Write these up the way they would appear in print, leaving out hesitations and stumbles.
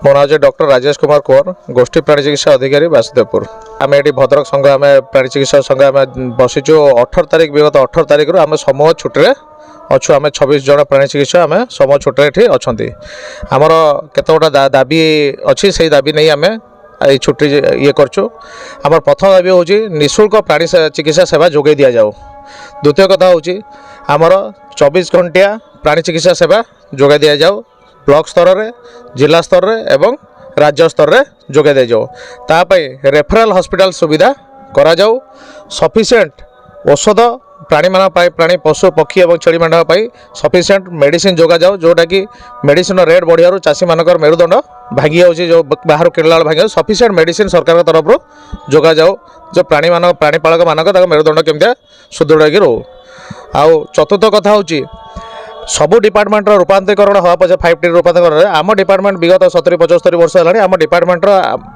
ମୋ ନାଁ ହେଉଛି ଡକ୍ଟର ରାଜେଶ କୁମାର କୁଅଁର, ଗୋଷ୍ଠୀ ପ୍ରାଣୀ ଚିକିତ୍ସା ଅଧିକାରୀ, ବାସୁଦେବପୁର। ଆମେ ଏଠି ଭଦ୍ରକ ସଂଘ, ଆମେ ପ୍ରାଣୀ ଚିକିତ୍ସା ସଂଘ ଆମେ ବସିଛୁ 18 ତାରିଖ। ବିଗତ 18 ତାରିଖରୁ ଆମେ ସମୂହ ଛୁଟିରେ ଅଛୁ। ଆମେ 26 ଜଣ ପ୍ରାଣୀ ଚିକିତ୍ସା ଆମେ ସମୂହ ଛୁଟିରେ ଏଠି ଅଛନ୍ତି। ଆମର କେତେ ଗୋଟା ଦାବି ଅଛି, ସେଇ ଦାବି ନେଇ ଆମେ ଏଇ ଛୁଟି ଇଏ କରୁଛୁ। ଆମର ପ୍ରଥମ ଦାବି ହେଉଛି ନିଃଶୁଳ୍କ ପ୍ରାଣୀ ଚିକିତ୍ସା ସେବା ଯୋଗାଇ ଦିଆଯାଉ। ଦ୍ୱିତୀୟ କଥା ହେଉଛି ଆମର 24 ଘଣ୍ଟିଆ ପ୍ରାଣୀ ଚିକିତ୍ସା ସେବା ଯୋଗାଇ ଦିଆଯାଉ, ବ୍ଲକ ସ୍ତରରେ, ଜିଲ୍ଲା ସ୍ତରରେ ଏବଂ ରାଜ୍ୟ ସ୍ତରରେ ଯୋଗାଇ ଦିଆଯାଉ। ତା ପାଇଁ ରେଫରାଲ ହସ୍ପିଟାଲ ସୁବିଧା କରାଯାଉ। ସଫିସିଏଣ୍ଟ ଔଷଧ ପ୍ରାଣୀମାନଙ୍କ ପାଇଁ, ପ୍ରାଣୀ, ପଶୁ, ପକ୍ଷୀ ଏବଂ ଛେଳିମାନଙ୍କ ପାଇଁ ସଫିସିଏଣ୍ଟ ମେଡ଼ିସିନ ଯୋଗାଯାଉ, ଯେଉଁଟାକି ମେଡ଼ିସିନର ରେଟ୍ ବଢ଼ିବାରୁ ଚାଷୀମାନଙ୍କର ମେରୁଦଣ୍ଡ ଭାଙ୍ଗି ଯାଉଛି, ଯେଉଁ ବାହାରୁ କିଣିଲା ବେଳେ ଭାଙ୍ଗି ଯାଉଛି। ସଫିସିଏଣ୍ଟ ମେଡ଼ିସିନ ସରକାରଙ୍କ ତରଫରୁ ଯୋଗାଯାଉ, ଯେଉଁ ପ୍ରାଣୀମାନଙ୍କ, ପ୍ରାଣୀପାଳକମାନଙ୍କ ତାଙ୍କ ମେରୁଦଣ୍ଡ କେମିତିଆ ସୁଦୃଢ଼ ହେଇକି ରହୁ। ଆଉ ଚତୁର୍ଥ କଥା ହେଉଛି ସବୁ ଡିପାର୍ଟମେଣ୍ଟର ରୂପାନ୍ତରୀକରଣ ହେବା ପଛେ, 5T ରୂପାନ୍ତରୀକରଣରେ ଆମ ଡିପାର୍ଟମେଣ୍ଟ ବିଗତ 70 75 ବର୍ଷ ହେଲାଣି, ଆମ ଡିପାର୍ଟମେଣ୍ଟର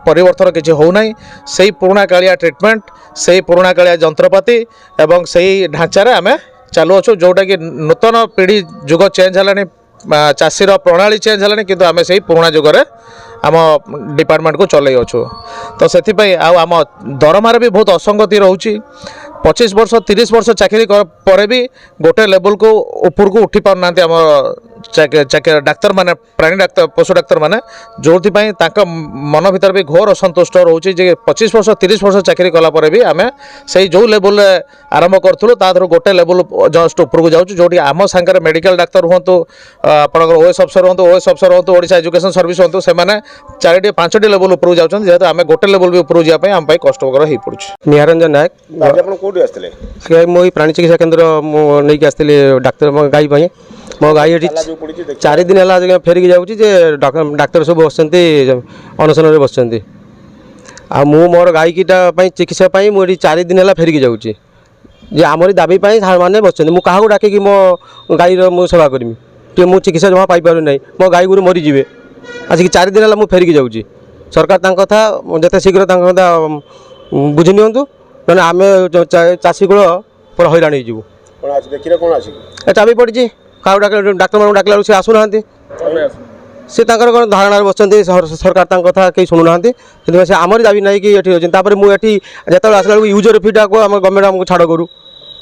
ପରିବର୍ତ୍ତନ କିଛି ହେଉନାହିଁ। ସେଇ ପୁରୁଣା କାଳିଆ ଟ୍ରିଟମେଣ୍ଟ, ସେଇ ପୁରୁଣା କାଳିଆ ଯନ୍ତ୍ରପାତି ଏବଂ ସେଇ ଢାଞ୍ଚାରେ ଆମେ ଚାଲୁଅଛୁ, ଯେଉଁଟାକି ନୂତନ ପିଢ଼ି, ଯୁଗ ଚେଞ୍ଜ ହେଲାଣି, ଚାଷୀର ପ୍ରଣାଳୀ ଚେଞ୍ଜ ହେଲାଣି, କିନ୍ତୁ ଆମେ ସେଇ ପୁରୁଣା ଯୁଗରେ ଆମ ଡିପାର୍ଟମେଣ୍ଟକୁ ଚଲେଇ ଅଛୁ। ତ ସେଥିପାଇଁ ଆଉ ଆମ ଦରମାରେ ବି ବହୁତ ଅସଙ୍ଗତି ରହୁଛି। 25 ବର୍ଷ, 30 ବର୍ଷ ଚାକିରି ପରେ ବି ଗୋଟେ ଲେବୁଲକୁ ଉପରକୁ ଉଠି ପାରୁନାହାନ୍ତି ଆମ ଡାକ୍ତରମାନେ, ପ୍ରାଣୀ ଡାକ୍ତର, ପଶୁ ଡାକ୍ତରମାନେ, ଯେଉଁଥିପାଇଁ ତାଙ୍କ ମନ ଭିତରେ ବି ଘୋର ଅସନ୍ତୁଷ୍ଟ ରହୁଛି ଯେ 25 ବର୍ଷ, 30 ବର୍ଷ ଚାକିରି କଲା ପରେ ବି ଆମେ ସେଇ ଯେଉଁ ଲେବୁଲରେ ଆରମ୍ଭ କରୁଥିଲୁ, ତା ଦେହରୁ ଗୋଟେ ଲେବୁଲ ଜଷ୍ଟ ଉପରକୁ ଯାଉଛୁ, ଯେଉଁଠି ଆମ ସାଙ୍ଗରେ ମେଡ଼ିକାଲ ଡାକ୍ତର ହୁଅନ୍ତୁ, ଆପଣଙ୍କର ଓଏସ୍ ଅଫିସର ହୁଅନ୍ତୁ, ଓଏସ୍ ଅଫିସର ହୁଅନ୍ତୁ, ଓଡ଼ିଶା ଏଜୁକେସନ୍ ସର୍ଭିସ୍ ହୁଅନ୍ତୁ, ସେମାନେ ଚାରିଟି ପାଞ୍ଚଟି ଲେବୁଲ ଉପରକୁ ଯାଉଛନ୍ତି, ଯେହେତୁ ଆମେ ଗୋଟେ ଲେବୁଲ ବି ଉପରକୁ ଯିବା ପାଇଁ ଆମ ପାଇଁ କଷ୍ଟକର ହେଇପଡ଼ୁଛି। ନିହାରଞ୍ଜନ ନାୟକ। ଆଜି ଆପଣ କୋଉଠି ଆସିଥିଲେ? ଆଜ୍ଞା, ମୁଁ ଏଇ ପ୍ରାଣୀ ଚିକିତ୍ସା କେନ୍ଦ୍ର ମୁଁ ନେଇକି ଆସିଥିଲି ଡାକ୍ତର ମୋ ଗାଈ ପାଇଁ। ମୋ ଗାଈ ଏଠି ତାଲା ଯୋଉ ପଡ଼ିଛି ଦେଖି 4 ଦିନ ହେଲା ଆଜ୍ଞା ଫେରିକି ଯାଉଛି ଯେ ଡାକ୍ତର ସବୁ ବସିଛନ୍ତି, ଅନଶନରେ ବସିଛନ୍ତି। ଆଉ ମୁଁ ମୋର ଗାଈକିଟା ପାଇଁ ଚିକିତ୍ସା ପାଇଁ ମୁଁ ଏଠି 4 ଦିନ ହେଲା ଫେରିକି ଯାଉଛି ଯେ ଆମରି ଦାବି ପାଇଁ ସାର୍ମାନେ ବସିଛନ୍ତି। ମୁଁ କାହାକୁ ଡାକିକି ମୋ ଗାଈର ମୁଁ ସେବା କରିବି ଟିକେ? ମୁଁ ଚିକିତ୍ସା ଜମା ପାଇପାରୁନାହିଁ। ମୋ ଗାଈ ଗୋରୁ ମରିଯିବେ। ଆସିକି 4 ଦିନ ହେଲା ମୁଁ ଫେରିକି ଯାଉଛି। ସରକାର ତାଙ୍କ କଥା ଯେତେ ଶୀଘ୍ର ତାଙ୍କ କଥା ବୁଝି ନିଅନ୍ତୁ, ନହେଲେ ଆମେ ଚାଷୀ କୂଳ ପୁରା ହଇରାଣ ହେଇଯିବୁ। କ'ଣ ଅଛି ଦେଖିଲେ, କ'ଣ ଅଛି? ଏ ଚାବି ପଡ଼ିଛି। କାହାକୁ ଡାକିଲେ, ଡାକ୍ତରମାନଙ୍କୁ ଡାକିଲା ବେଳକୁ ସେ ଆସୁନାହାନ୍ତି। ସେ ତାଙ୍କର କ'ଣ ଧାରଣାରେ ବସିଛନ୍ତି। ସରକାର ତାଙ୍କ କଥା କେହି ଶୁଣୁନାହାନ୍ତି। ସେଥିପାଇଁ ସେ ଆମରି ଦାବି ନେଇକି ଏଠି ଅଛନ୍ତି। ତାପରେ ମୁଁ ଏଠି ଯେତେବେଳେ ଆସିଲା ବେଳକୁ ୟୁଜର ଫିଟାକୁ ଆମ ଗଭର୍ଣ୍ଣମେଣ୍ଟ ଆମକୁ ଛାଡ଼ କରୁ।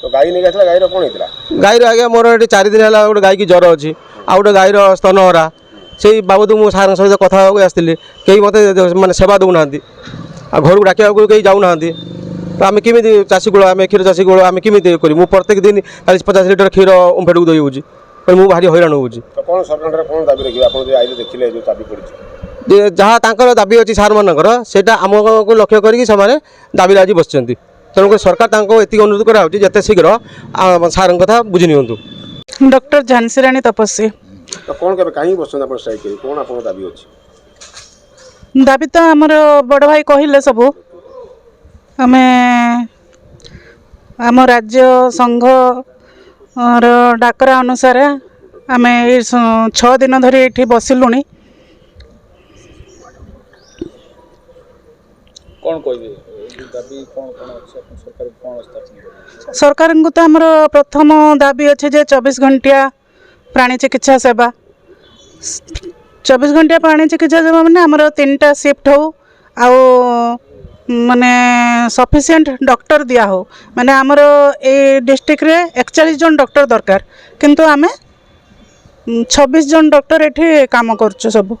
ତ ଗାଈ ନେଇକି ଆସିଲା, ଗାଈର କ'ଣ ହେଇଥିଲା? ଗାଈର ଆଜ୍ଞା, ମୋର ଏଠି 4 ଦିନ ହେଲା ଗୋଟେ ଗାଈକି ଜ୍ୱର ଅଛି, ଆଉ ଗୋଟେ ଗାଈର ସ୍ତନହରା। ସେଇ ବାବଦକୁ ମୁଁ ସାର୍ଙ୍କ ସହିତ କଥା ହେବାକୁ ଆସିଥିଲି। କେହି ମୋତେ ମାନେ ସେବା ଦେଉନାହାନ୍ତି ଆଉ ଘରକୁ ଡାକିବାକୁ କେହି ଯାଉନାହାନ୍ତି। ତ ଆମେ କେମିତି ଚାଷୀ କୂଳ, ଆମେ କ୍ଷୀର ଚାଷୀ କୂଳ, ଆମେ କେମିତି କରିବୁ? ମୁଁ ପ୍ରତ୍ୟେକ ଦିନ 40-50 ଲିଟର କ୍ଷୀର ଓମଫେଡ଼କୁ ଦେଇ ହେଉଛି। ମୁଁ ଭାରି ହଇରାଣ ହେଉଛି। ତ କ'ଣ ସରକାରଙ୍କର କ'ଣ ଦାବି ରଖିବେ ଆପଣ ଯୋଉ ଆଇଲେ, ଦେଖିଲେ ଯୋଉ ଚାବି ପଡ଼ିଛି? ଯେ ଯାହା ତାଙ୍କର ଦାବି ଅଛି ସାର୍ମାନଙ୍କର, ସେଇଟା ଆମକୁ ଲକ୍ଷ୍ୟ କରିକି ସେମାନେ ଦାବିରେ ଆଜି ବସିଛନ୍ତି। ତେଣୁକରି ସରକାର ତାଙ୍କୁ ଏତିକି ଅନୁରୋଧ କରାହେଉଛି, ଯେତେ ଶୀଘ୍ର ସାର୍ଙ୍କ କଥା ବୁଝି ନିଅନ୍ତୁ। ଡକ୍ଟର ଝାନ୍ସୀ ରାଣୀ ତପସ୍ୱୀ। ତ କ'ଣ କେବେ କାହିଁକି ବସିଛନ୍ତି ଆପଣ ଷ୍ଟ୍ରାଇକ୍ କରି? କ'ଣ ଆପଣଙ୍କ ଦାବି ଅଛି? ଦାବି ତ ଆମର ବଡ଼ ଭାଇ କହିଲେ ସବୁ। ଆମେ ଆମ ରାଜ୍ୟ ସଂଘର ଡାକରା ଅନୁସାରେ ଆମେ ଏଇ 6 ଦିନ ଧରି ଏଇଠି ବସିଲୁଣି। କ'ଣ କହିବେ, ଏ ଯୋଉ ଦାବି କ'ଣ କ'ଣ ଅଛି, ଆପଣ ସରକାର କ'ଣ ସ୍ଥାପନ କରିବେ? ସରକାରଙ୍କୁ ତ ଆମର ପ୍ରଥମ ଦାବି ଅଛି ଯେ 24 ଘଣ୍ଟିଆ ପ୍ରାଣୀ ଚିକିତ୍ସା ସେବା। 24 ଘଣ୍ଟିଆ ପ୍ରାଣୀ ଚିକିତ୍ସା ସେବା ମାନେ ଆମର ତିନିଟା ସିଫ୍ଟ ହଉ ଆଉ ମାନେ ସଫିସିଏଣ୍ଟ ଡକ୍ଟର ଦିଆ ହଉ। ମାନେ ଆମର ଏଇ ଡିଷ୍ଟ୍ରିକ୍ଟରେ 41 ଜଣ ଡକ୍ଟର ଦରକାର, କିନ୍ତୁ ଆମେ 26 ଜଣ ଡକ୍ଟର ଏଠି କାମ କରୁଛୁ ସବୁ।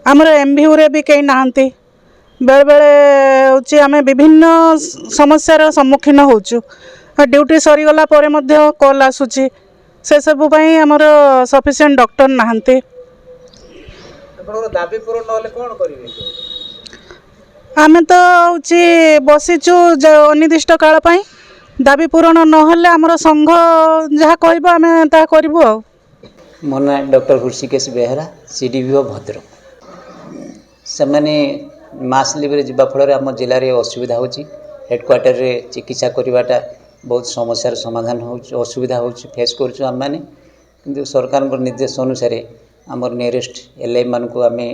ଆମର ଏମ୍ଭିୟୁରେ ବି କେହି ନାହାନ୍ତି। ବେଳେବେଳେ ହେଉଛି ଆମେ ବିଭିନ୍ନ ସମସ୍ୟାର ସମ୍ମୁଖୀନ ହେଉଛୁ। ଡ୍ୟୁଟି ସରିଗଲା ପରେ ମଧ୍ୟ କଲ୍ ଆସୁଛି। ସେସବୁ ପାଇଁ ଆମର ସଫିସିଏଣ୍ଟ ଡକ୍ଟର ନାହାନ୍ତି। ଆପଣଙ୍କର ଦାବି ପୂରଣ ନହେଲେ କ'ଣ କରିବେ? ଆମେ ତ ହେଉଛି ବସିଛୁ ଅନିର୍ଦ୍ଦିଷ୍ଟ କାଳ ପାଇଁ। ଦାବି ପୂରଣ ନହେଲେ ଆମର ସଂଘ ଯାହା କହିବ, ଆମେ ତାହା କରିବୁ ଆଉ। ମୋ ନାଁ ଡକ୍ଟର ହୃଷିକେଶ ବେହେରା, ସିଡିଭିଓ, ଭଦ୍ରକ। ସେମାନେ ମାସ୍ ଲିଭ୍ରେ ଯିବା ଫଳରେ ଆମ ଜିଲ୍ଲାରେ ଅସୁବିଧା ହେଉଛି। ହେଡ଼କ୍ୱାର୍ଟରରେ ଚିକିତ୍ସା କରିବାଟା ବହୁତ ସମସ୍ୟାର ସମାଧାନ ହେଉଛି, ଅସୁବିଧା ହେଉଛି, ଫେସ୍ କରୁଛୁ ଆମେମାନେ। କିନ୍ତୁ ସରକାରଙ୍କ ନିର୍ଦ୍ଦେଶ ଅନୁସାରେ ଆମର ନିୟରେଷ୍ଟ ଏଲ୍ଆଇମାନଙ୍କୁ ଆମେ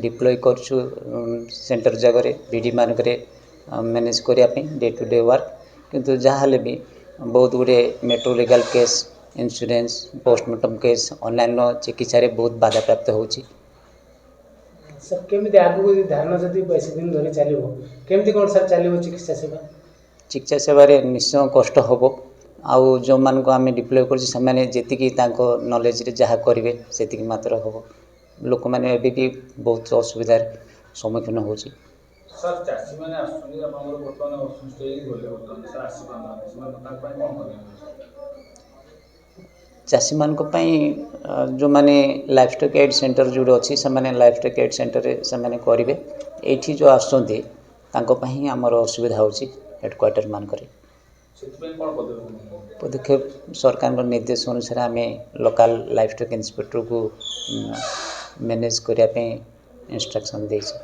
ଡିପ୍ଲୟ କରୁଛୁ ସେଣ୍ଟର ଜାଗାରେ, ଭିଡ଼ିମାନଙ୍କରେ ମ୍ୟାନେଜ୍ କରିବା ପାଇଁ ଡେ ଟୁ ଡେ ୱାର୍କ। କିନ୍ତୁ ଯାହା ହେଲେ ବି ବହୁତ ଗୁଡ଼ିଏ medico legal case, insurance, post-mortem case, ଅନ୍ୟାନ୍ୟ ଚିକିତ୍ସାରେ ବହୁତ ବାଧାପ୍ରାପ୍ତ ହେଉଛି। ସାର୍, କେମିତି ଆଗକୁ ଯଦି ଧାନ ଯଦି ବେଶୀ ଦିନ ଧରି ଚାଲିବ, କେମିତି କ'ଣ ସାର୍ ଚାଲିବ ଚିକିତ୍ସା ସେବା? ଚିକିତ୍ସା ସେବାରେ ନିଶ୍ଚୟ କଷ୍ଟ ହେବ। ଆଉ ଯେଉଁମାନଙ୍କୁ ଆମେ ଡିପ୍ଲୟ କରୁଛୁ, ସେମାନେ ଯେତିକି ତାଙ୍କ ନଲେଜରେ ଯାହା କରିବେ, ସେତିକି ମାତ୍ର ହେବ। ଲୋକମାନେ ଏବେ ବି ବହୁତ ଅସୁବିଧାର ସମ୍ମୁଖୀନ ହେଉଛି। ସାର୍, ଚାଷୀମାନେ ଆସୁଛନ୍ତି ଆପଣଙ୍କର, ବର୍ତ୍ତମାନ ଅସୁସ୍ଥ ହେଇକି ଗଲେ, ବର୍ତ୍ତମାନ ସାର୍ ଆସିପାରୁନାହାନ୍ତି ସେମାନେ, ତାଙ୍କ ପାଇଁ କ'ଣ କରିବେ? ଚାଷୀମାନଙ୍କ ପାଇଁ ଯେଉଁମାନେ ଲାଇଫ୍ ଷ୍ଟକ୍ ଏଡ୍ ସେଣ୍ଟର ଯେଉଁଠି ଅଛି, ସେମାନେ ଲାଇଫ୍ ଷ୍ଟକ୍ ଏଡ୍ ସେଣ୍ଟରରେ ସେମାନେ କରିବେ। ଏଇଠି ଯେଉଁ ଆସୁଛନ୍ତି, ତାଙ୍କ ପାଇଁ ହିଁ ଆମର ଅସୁବିଧା ହେଉଛି ହେଡ଼କ୍ୱାର୍ଟର ମାନଙ୍କରେ। ସେଥିପାଇଁ କ'ଣ ପଦକ୍ଷେପ ନେବେ? ପଦକ୍ଷେପ, ସରକାରଙ୍କ ନିର୍ଦ୍ଦେଶ ଅନୁସାରେ ଆମେ ଲୋକାଲ୍ ଲାଇଫ୍ ଷ୍ଟକ୍ ଇନ୍ସପେକ୍ଟରକୁ ମ୍ୟାନେଜ୍ କରିବା ପାଇଁ ଇନଷ୍ଟ୍ରକ୍ସନ୍ ଦେଇଛୁ।